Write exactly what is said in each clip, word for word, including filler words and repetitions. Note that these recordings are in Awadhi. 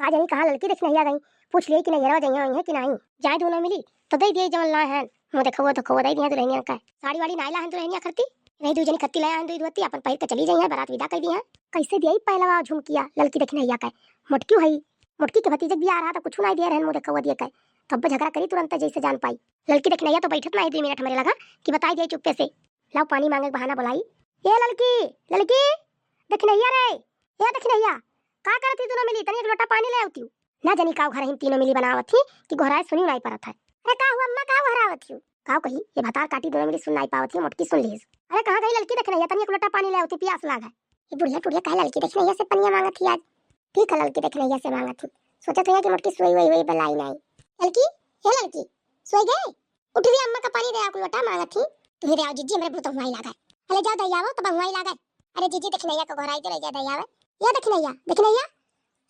आज यही कहाँ ललकी देखी नहीं आ गई, पूछ लिए कि नहीं हरवा जइया वही है कि नहीं। जाए दुनो मिली तो दे दिए जवन लाए हैं, मुँह देखो देखो दे दिए दुल्हनिया का। साड़ी वाड़ी नाई लाए हैं दुल्हनिया खरती, नहीं दुई जनी खत्ती लाए हैं दुई धोती, अपन पहिर के चली जाइए, बारात विदा कर दी है। कैसे दिए पहलवा झुमकिया ललकी देखी नहीं आ का, मोटकी है, मोटकी के भतीजे बियाह रहा तो कुछ नहीं दिए रहन, मुँह देखो दिए का। तब झगड़ा करी तुरंत जैसे जान पाई। ललकी देखी नहीं आ तो बैठत नहीं दुई मिनट हमरे लगा कि बताई दिए चुप्पे से। लाओ पानी मांगे के बहाना बुलाई। ए ललकी, ललकी, देखी नहीं आ रे, ए देखी नहीं आ, का करत ही दुनो मिली, तनी एक लोटा पानी ले आवती हूँ। ना जानी काव घर हिम तीनों मिली बनावत ही कि गोहराए सुनी नाई परत है। अरे का हुआ अम्मा, का गोहरावत ही? काव कही, ये भतार काटी दुनो मिली सुन नाई पावत ही, मोटकी सुन लीस। अरे कहाँ गई ललकी देखी नहीं आ, तनी एक लोटा पानी ले आवती, पियास लाग है। ये बुढ़िया टुढ़िया काहे ललकी देखी नहीं आ से पनिया मांगत ही आज? ठीक है ललकी देखी नहीं आ से मांगत ही, सोचत हुई कि मोटकी सोई वही वही बलाई नहीं। ललकी, हे ललकी, सोई गए? उठ रे अम्मा का पानी दे, एक लोटा मांगत ही। तुही दे आओ जिज्जी, हमरे बहुत हुआई लागे। अरे जाओ दे आओ, तब हुआई लागे। अरे जिज्जी देखी नहीं आ का गोहराई दे, ले जा दे आवे। या देखी नहीं आ, देखी नहीं आ,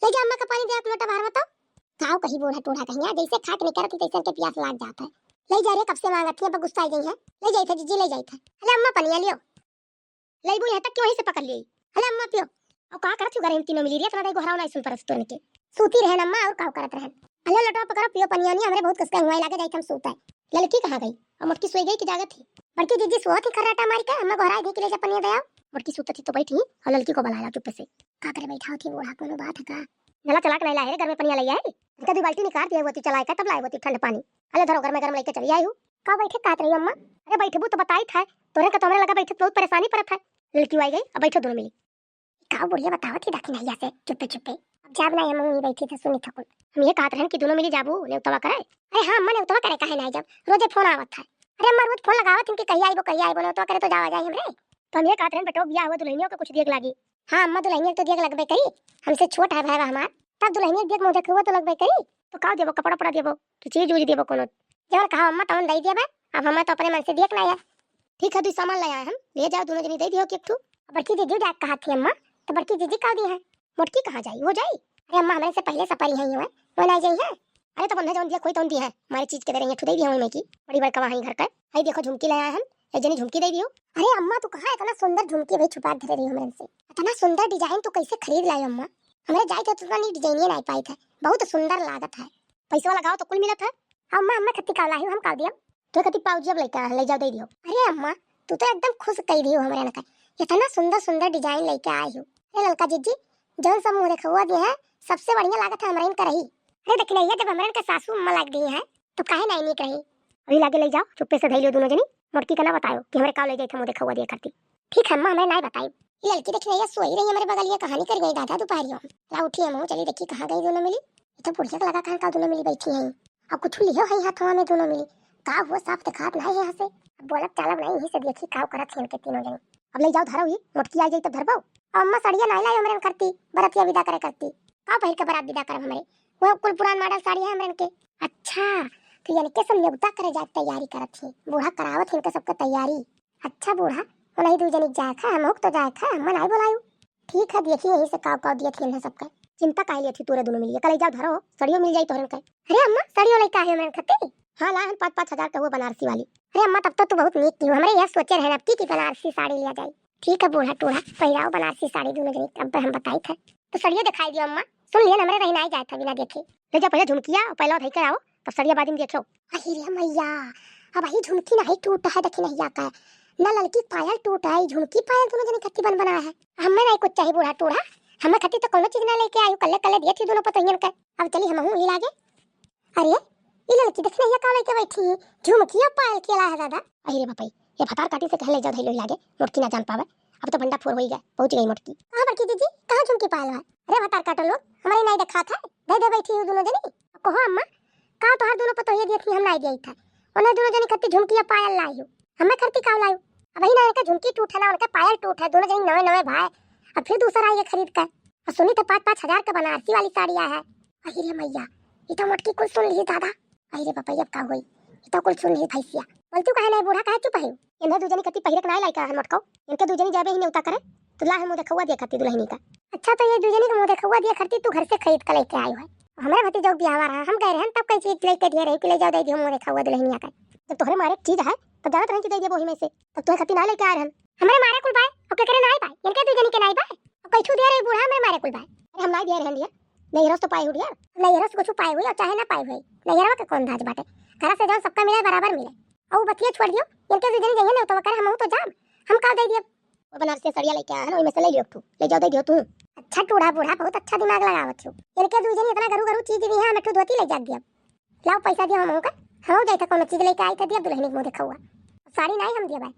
ले जा अम्मा का पानी दे, एक लोटा बाहर बताओ। काव कही बूढ़ा टूढ़ा कहीं आ, जैसे खाक नहीं करती तैसे के पियास लाग जात है। ले जा रे, कब से मांगत ही, अब गुस्सा आ गई है। ले जाई था जिज्जी, ले जाई था। अरे अम्मा पनिया लियो। लइबू यहाँ तक कि वहीं से पकड़ लिए। अरे अम्मा पियो। और का करत हो घर में तीनों मिली रे, इतना देर गोहराव नहीं सुन परस तोरन के। सूती रहन अम्मा, और का करत रहन। अरे लोटवा पकड़ो, पियो पनिया नहीं, हमरे बहुत कसके हुआई लागे, जाई हम सूत है। ललकी कहाँ गई? और मोटकी सोई गई कि जागत ही? बड़की जिज्जी सोत ही खर्राटा मार के, अम्मा गोहराई दे के ले जा पनिया दे आओ। मोटकी सूतत ही तो बैठी और ललकी को बुला ला चुप्पे से। का करे बैठा होती बूढ़ा, कोनो बात है का? नला चला के नहीं लाए रे, घर में पनिया ले आए। इनका दो बाल्टी निकाल दिया होती चलाए का, तब लाए होती ठंड पानी। अरे धरो, घर में गर्म लेके चली आई हूँ। का बैठे कात रही अम्मा? अरे बैठबू तो बताई था, तोरे का तो हमरे लगा बैठे बहुत परेशानी परत है। ललकी आई गई, अब बैठो दोनों मिली। का बुढ़िया बतावत ही दाखी नहिया से चुप्पे चुप्पे। अब जाब नहीं, हम वहीं बैठी थे सुनी थकुन। हम ये कहत रहन कि दोनों मिली जाबू नेउतवा करे। अरे हाँ अम्मा, नेउतवा करे काहे नहीं जब रोजे फोन आवत है। अरे अम्मा रोज फोन लगावत इनके कहिया आइबो कहिया आइबो, नेउतवा करे तो जावा जाए हमरे। तो हम ये कहत रहन बेटो बियाह हुआ दुल्हनियों के कुछ दिए के लागी। हाँ अम्मा दुल्हनिया के तो दिए के लगबे करी, हमसे छोट है भाई हमार, तब दुल्हनिया के दिए के मुँह देखे हुआ तो लगबे करी। तो का देबो, कपड़ा उपड़ा देबो कि चीज उज देबो कोनो? जवन कहा अम्मा तवन दे देबे, अब हमें तो अपने मन से दिए के नहीं है। ठीक है, दो सामान ले आए हम, ले जाओ दोनों जनी दे दियो कि एक ठू। बड़की जीजी जाए कहा थी अम्मा, तो बड़की जीजी का दी है? मोटकी कहाँ जाई, वो जाई? अरे अम्मा हमरे से पहले सपरी है, वो ना जाई है। अरे तो बंधा जवन दिया कोई तवन दी है, हमारी चीज के दे रही है, ठुदई दी है वही में की बड़ी बड़का वहीं घर का। आई देखो झुमकी ले आए हम, एक जनी झुमकी दे दियो। अरे अम्मा तू कहाँ इतना सुंदर झुमकी भाई छुपा धरे रही हमरे से, इतना सुंदर डिजाइन तू कैसे खरीद लाई अम्मा? हमरे जाए थे तो इतनी डिजाइन नहीं पाई थे, बहुत सुंदर लागत है। पैसा लगाओ तो कुल मिलत है। अम्मा अम्मा खत्ती का लाई हम का दिया? तो कति पाउजी अब लइका ले जाओ दे दियो। अरे अम्मा, तू तो एकदम खुश कई दियो हमरे ना का। इतना सुंदर सुंदर डिजाइन लेके आई हो। अरे ललका जीजी, जौन सब मुँह देखौआ दिए हैं, सबसे बढ़िया लागत है हमरे इनका रही। अरे देखी नहीं है, जब हमरे इनका सासू अम्मा लाग दी है, तो काहे नहीं नीक रही? अभी लागे ले जाओ, चुप्पे से धई लियो दोनों जनी, मोटकी का ना बतायो कि हमरे का ले जाए थे मुँह देखौआ दिए करती। ठीक है अम्मा, हमरे नहीं बताई। ये लड़की देखी नहीं है, सोई रही हमारे बगलिया, कहानी कर गई दादा दोपहरियों। ला उठी हम, चली देखी कहाँ गई दोनों मिली। ये तो बुढ़िया के लगा कहाँ का दोनों मिली बैठी हैं। अब कुछ लिहो है हाथवा में दोनों मिली। का हुआ, साफ दिखात नहीं है यहाँ से। अब बोलब चालब नहीं, यहीं से देखी का करत हैं इनके तीनों जनी। अब ले जाओ धरो ही, मोटकी आ जाई तब धरबो। अब अम्मा सड़िया नहीं लाई हमरे करती, बरतिया विदा करे करती। का पहिर के बरात विदा करब हमरे? वो कुल पुरान मॉडल साड़ी है हमरे के। अच्छा, तो यानी के सब नेवता करे जाए तैयारी करत ही। बूढ़ा करावत है इनके सबके तैयारी। अच्छा बूढ़ा, उन्हीं दू जनी जाए खा, हम तो जाए खा, अम्मा नहीं बोलायू। ठीक है, देखी यहीं से काव काव दिए थे इन्हें सबके। चिंता काहे लिए थी तोरे दोनों मिलिए, कल जाओ धरो, सड़ियो मिल जाई तोहरन के। अरे अम्मा, सड़ियो लेके आए हमरे खत्ती? हाँ, ला हम पाँच पाँच हजार का वो बनारसी वाली। अरे अम्मा, तब तो तू बहुत नीक थी, हमरे यह सोचे रहे अब की, की बनारसी साड़ी लिया जाए। ठीक है बूढ़ा टूढ़ा, पहिराओ बनारसी साड़ी दोनों जनी, अब हम बताई थे। तो सड़ियो दिखाई दियो अम्मा, सुन लिया हमरे रही नहीं जाए था बिना देखे। ले जाओ पहले झुमकिया, पहले धई के आओ, तब सड़िया बाद में देखो। अरे रे मैया, अब यही झुमकी नहीं टूटा है, देखी नहीं आता है, ना ललकी पायल टूटा है, झुमकी पायल दोनों जने खत्ती बन बनाया है। हमें नहीं कुछ चाहिए बूढ़ा टूढ़ा, हमें खत्ती तो कोनो चीज ना लेके आयु, कल्ले कल्ले दिए थी दोनों पतोहियन के। अब चली हम हूँ ही लागे। अरे, ये ललकी देखी नहीं का लेके बैठी है, झुमकी और पायल के ला है दादा। अरे रे बापई, ये भतार काटी से कहले जाओ धैलो लागे, मोटकी ना जान पावे। अब तो बंडा फोर होई गए, पहुंच गई मोटकी। कहाँ बड़की जीजी, कहाँ झुमकी पायल है? अरे भतार काटो लोग, हमारे नहीं देखा था, दे दे बैठी हूँ दोनों जनी। कहो अम्मा, का तोहार दोनों पतोहिया दिए थी, हम नाई दिया था। उन्हें दोनों जनी खत्ती झुमकी या पायल लाई हो। हमें खरती का लाई हो? अब ही ना इनका झुमकी टूट है ना उनका पायल टूट है, दोनों जनी नवे नवे भाई। अब फिर दूसरा आइए खरीद कर। और सुनी तो पाँच पाँच हजार का बनारसी वाली साड़ी आया है। अरे रे मैया, ये तो मोटकी कुल सुन ली दादा। अरे रे बापा, अब का होई? ये तो कुल सुन ली भैंसिया। बोलती काहे नहीं बूढ़ा, काहे चुप है? इन्हें दू जनी खत्ती पहिरे के नाई लायक है मोटको। इनके दू जनी जाबे ही नेवता करे। तो ला हम मुँह देखौआ दिया खत्ती दुल्हनी का। अच्छा, तो ये दू जनी का मुँह देखौआ दिया खत्ती तू घर से खरीद के लेके आई है। हमरे भतीजो के बियाह रहा, हम गए रहन तब कई चीज लेके दिए रही कि ले जाओ दे दियो मुँह देखौआ दुल्हनिया का। जब तोहरे मारे के चीज है, तब जानत रहन कि दे दिया वही में से। तब तोहे खत्ती ना लेके आए रहन। हमरे मारे कुल बाय, ओके करे नाई बाय, इनके दू जनी के नाई बाय। अब कई छू दिया रही बूढ़ा, हमरे मारे कुल बाय। अरे हम नाई दिया रहन दिया। नैहरों से तो पाए हुई यार। नैहरों से कुछ पाए हुई और चाहे ना पाए हुई, नैहरवा के कौन दाज बाटे? घर से जौन सबका मिले बराबर मिले। और बतिया छोड़ दियो, इनके दू जनी जइहे ना तो करे हमहू तो जाब, हम का दे दिए? वो बनारसी सड़िया लेके आया है ना, ओइमे से ले लियो तू, ले जाओ दे दियो तू। अच्छा टूढ़ा बूढ़ा, बहुत अच्छा दिमाग लगावत हो। इनके दू जनी इतना गरू गरू चीज दी है, हम एक ठो धोती ले जाके दिया। लाओ पैसा दियो हमहू का, हमहू जाई था कोनो चीज लेके आई था दिया दुल्हनी के मुंह देखा हुआ। साड़ी नहीं हम दिया भाई,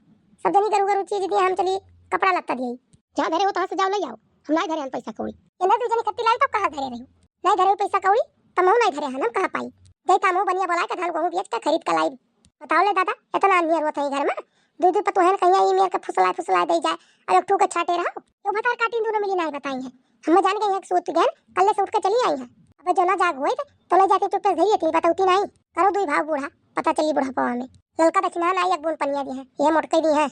सब जनी गरू गरू चीज दिए, हम चली कपड़ा लत्ता दिए। जहाँ धरे हो तहाँ से जाओ ले जाओ, हम नहीं धरे हम पैसा कौड़ी। इन्हें दू जनी खत्ती लाई तो कहाँ धरे रही? नहीं धरे हो पैसा कौड़ी, तमहू नहीं धरे हन, हम कहाँ पाई? जाई तमहू बनिया बोला के धान गेहूँ बेच के खरीद के लाई। बताओ ले दादा, इतना अन्य रोत है घर में, दू दू पतोहन कहिया ई मेर के फुसलाए फुसलाए दे जाए, अब एक ठू के छाटे रहो। यो भतार काटिन दोनों मिली नहीं बताई है, हम जान गई है कि सूत गए, कल्ले से उठ के चली आई है। अब जो ना जाग होई तो ले जाके चुप्पे से धरिए थी, बतौती नहीं। करो दुई भाव बूढ़ा, पता चली बुढ़ापा में। ललका दक्षिणा ना एक बूंद पनिया दी है, ये मोटके दी है।